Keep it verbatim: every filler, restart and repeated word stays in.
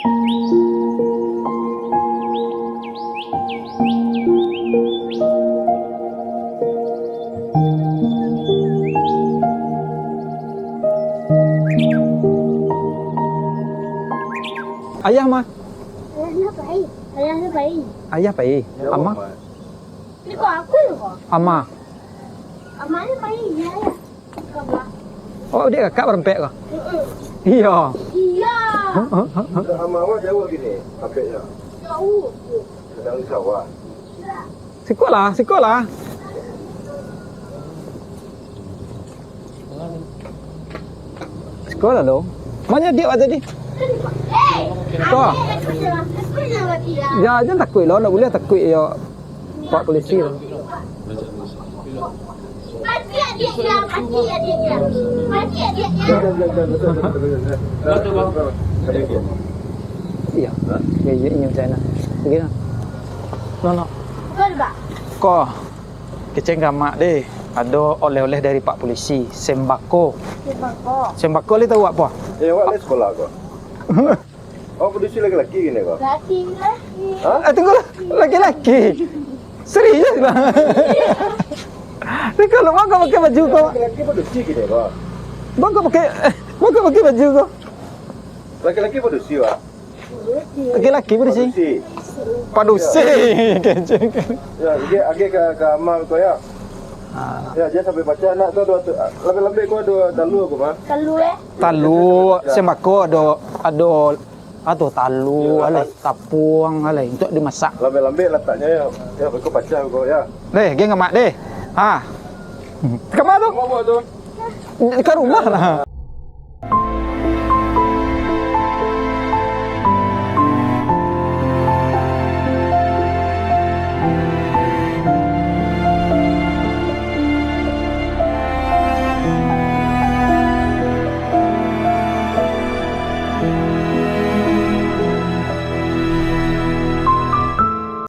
Ayah mah? Ayah pai. Ayah pai. Ayah pai. Yo, Ama? Mak. Ni kok aku ni kok? Ama. Ama ni pai, iya, iya. Kok, Mak? Oh, dek kakak barempek ko? Mm-mm. Iyo. Iya. Ama awak jauh lagi ni, barempeknyo? Jauh. Kadang di sawah. Siko lah, siko lah. Siko lah lo. Mano diak awak tadi? Ko. Ya, jan takuik lo, ndak buliah takuik yo. Pak polisi lo. Iyo. Iyo, iyo, iyo, China. Begini. No, no. Ko. Kecek ka amak deh, ado oleh-oleh dari Pak Polisi, sembako. Sembako. Sembako lai tahu apo? Eh, awak lai sekolah ko? Awak polisi laki-laki kini ko? Laki-laki. Ha? Ah, tunggu lah. Laki-laki. Serius lah. Ni kalau bang kau pakai baju kau. Laki-laki polisi kini ko? Bang kau pakai, bang kau pakai baju kau. Laki-laki polisi, Pak. Laki-laki padusi. Padusi. Padusi. Yo, agak, agak ka, ka amak ko yo. Ah. Yo, jan sampai pacah nak tu, ado tu. Lambek-lambek ko ado talua ko, Mak. Talua, eh? Talua, sembako ado, ado, ado talua, yo, alai, tapuang, alai, untuak dimasak. Lambek-lambek lataknyo yo. Yo, beko pacah ko yo. Deh, geng amak deh. Ha. Ka ma tu? Ka ma tu? Ka rumah lah.